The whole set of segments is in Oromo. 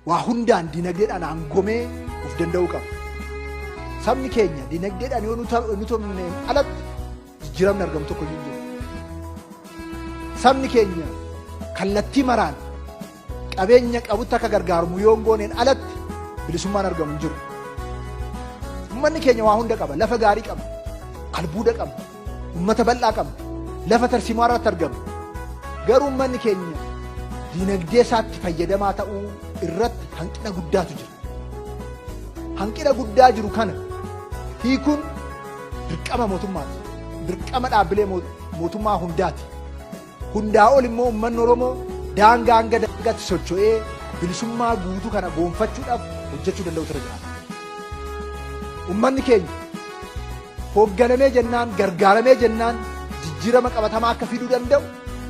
Waa hundaan dinagdeedhaan aangomee of danda'uu qaba. Sabni keenya dinagdeedhaan yoo nu tumneen alatti jijjiiramni argamu tokko hin jiru. Sabni keenya kallattii maraan qabeenya qabutti akka gargaaramu yoo hin gooneen alatti bilisummaan argamu hin jiru. Uummanni keenya waa hunda qaba. Lafa gaarii qaba. Albuuda qaba. Uummata bal'aa qaba. Lafa tarsiimoo irratti argama. Garuu uummanni keenya dinagdee isaatti fayyadamaa ta'uu irratti hanqina guddaatu jira. Hanqina guddaa jiru kana hiikuun dirqama mootummaati. Dirqama dhaabbilee mootummaa hundaati. Hundaa ol immoo uummanni Oromoo daangaa hanga daangaatti socho'ee bilisummaa guutuu kana goonfachuudhaaf hojjechuu danda'u irra jiraata. Uummanni keenya hoogganamee jennaan, gargaaramee jennaan, jijjiirama qabatamaa akka fiduu danda'u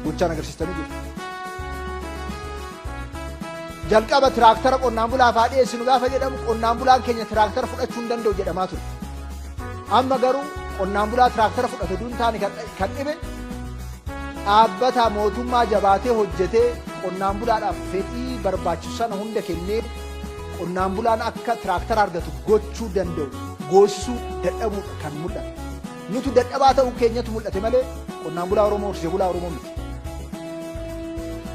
gochaan agarsiistanii jiru. Jalqaba tiraaktara qonnaan bulaaf haa dhiyeessinu gaafa jedhamu, qonnaan bulaan keenya tiraaktara fudhachuu hin danda'u jedhamaa ture. Amma garuu qonnaan bulaa tiraaktara fudhate duun taane kan dhibe, dhaabbata mootummaa jabaatee hojjetee qonnaan bulaadhaaf fedhii barbaachisu sana hunda kennee qonnaan bulaan akka tiraaktara argatu gochuu danda'u goosisuu dadhabuudha kan mul'atu. Nutu dadhabaa ta'uu keenyatu mul'ate malee qonnaan bulaa Oromoo, horsiisee bulaa Oromoo miti.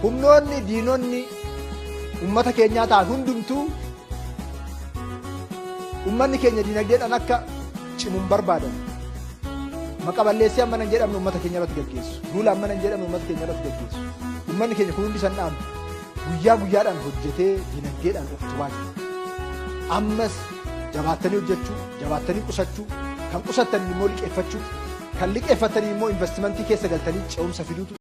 Humnoonni diinonni uummata keenyaa ta'an hundumtuu uummanni keenya dinagdeedhaan akka cimu hin barbaadan. Maqa balleessii amma nan jedhamne uummata keenya irratti gaggeessu. Duula amma nan jedhamne uummata keenya irratti gaggeessu. Uummanni keenya kun hundi san dhaabne guyyaa guyyaadhaan hojjetee dinagdeedhaan of tubaa jira. Ammas jabaattanii hojjechuu, jabaattanii qusachuu, kan qusattan immoo liqeeffachuu, kan liqeeffattanii immoo investimentii keessa galtanii ce'umsa fiduutu